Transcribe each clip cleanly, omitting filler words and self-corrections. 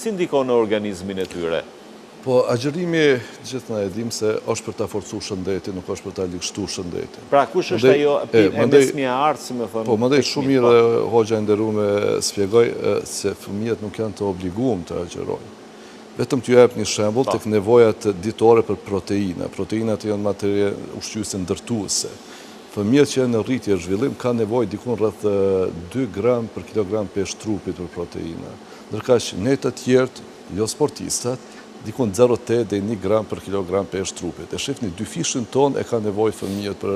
Si ndikon në organizmin e tyre? Po, agjërimi, gjithë na e dimë se është për ta forcu shëndetin, nuk është për ta ligshtu shëndetin. Pra, kush është ajo e mesmja e artë, si me thënë? Po, mandej shumë mirë po. Hoxha i nderum e shpjegoi se fëmijët nuk janë të obliguar të agjërojnë. Vetëm t'ju jap një shembull po. tek nevojat ditore për proteina. Proteinat janë materie ushqyese ndërtuese. Fëmijët që janë në rritje e zhvillim kanë nevojë dikun rreth 2 gram për kilogram peshë trupit për proteina. Ndërkaq ne të tjerët jo sportistët, dikun 0,8 deri 1 gram për kilogram peshë trupit. E shifni, dyfishin tonë e kanë nevojë fëmijët për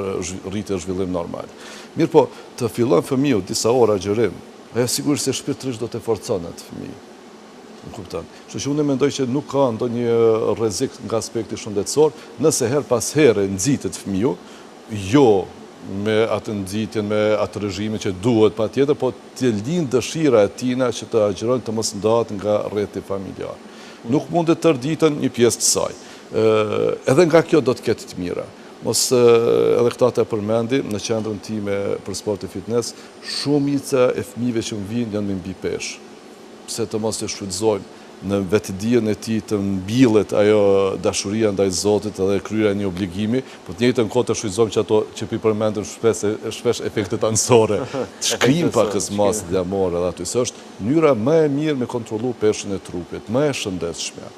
rritje e zhvillim normal. Mirëpo, të fillon fëmiu disa orë agjërim, ajo sigurisht se shpirtërisht do të forcon atë fëmijë. Më kupton. Kështu që unë mendoj që nuk ka ndonjë rrezik nga aspekti shëndetësor, nëse herë pas here nxitet fëmiu, jo me atë nxitjen, me atë regjimin që duhet patjetër, po të lind dëshira e tina që të agjërojnë të mos ndahet nga rrethi familjar. Nuk mundet tërë ditën një pjesë të saj. Edhe nga kjo do të ketë të mira. Mos edhe këta të përmendi, në qendrën time për sport e fitness, shumica e fëmijëve që më vijnë janë me mbipeshë. Pse të mos e shfrytëzojmë në vetëdijen e tij të mbillet ajo dashuria ndaj Zotit edhe kryerja e një obligimi, po të njëjtën kohë të shfrytëzojmë që ato që po i përmendëm shpesh, shpesh efektet anësore, të shkrijmë pakëz masë dhjamore edhe aty, se është mënyra më e mirë me kontrollu peshën e trupit, më e shëndetshmja.